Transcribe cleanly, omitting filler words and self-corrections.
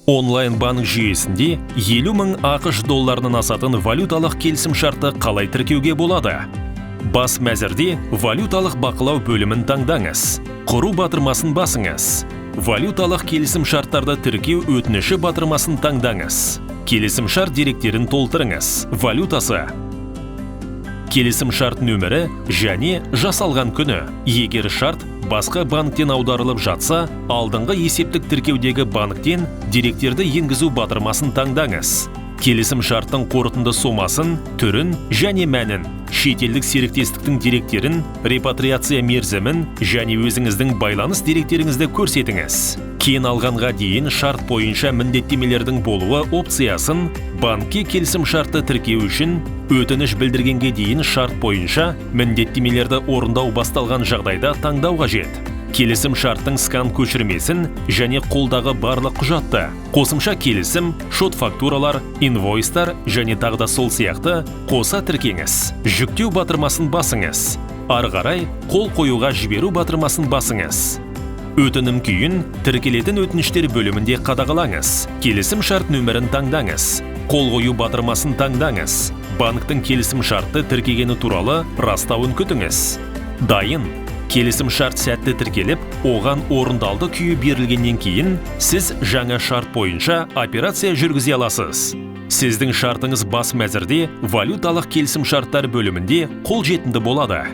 Онлайн банк жүйесінде 50 мың АҚШ долларынан асатын валюталық келісімшартты қалай тіркеуге болады? Бас мәзірде «Валюталық бақылау» бөлімін таңдаңыз. «Құру» батырмасын басыңыз. «Валюталық келісімшарттарды тіркеу өтініші» батырмасын таңдаңыз. Келісімшарт деректерін толтырыңыз: валютасы, келісімшарт нөмірі және жасалған күні. Егер шарт басқа банктен аударылып жатса, алдыңғы есептік тіркеудегі банктен деректерді енгізу батырмасын таңдаңыз. Келісім шарттың қорытынды сомасын, түрін және мәнін, шетелдік серіктестіктің деректерін, репатриация мерзімін және өзіңіздің байланыс деректеріңізді көрсетіңіз. Кен алғанға дейін шарт бойынша міндеттемелердің болуы опциясын, банкке келісім шартты тіркеу үшін өтініш білдіргенге дейін шарт бойынша міндеттемелерді орындау басталған жағдайда таңдау қажет. Келісім шарттың скан көшірмесін және қолдағы барлық құжатты, қосымша келісім, шот фактуралар, инвойстар және тағы да сол сияқты, қоса тіркеңіз. «Жүктеу» батырмасын басыңыз. Ары қарай «Қол қоюға жіберу» батырмасын басыңыз. Өтінім күйін «Тіркелетін өтініштер» бөлімінде қадағалаңыз. Келісім шарт нөмірін таңдаңыз. «Қол қою» батырмасын таңдаңыз. Банктің келісім шартты тіркегені туралы растауын күтіңіз. Дайын. Келісім шарт сәтті тіркеліп, оған орындалды күйі берілгеннен кейін сіз жаңа шарт бойынша операция жүргізе аласыз. Сіздің шартыңыз бас мәзірде «Валюталық келісім шарттар» бөлімінде қолжетімді болады.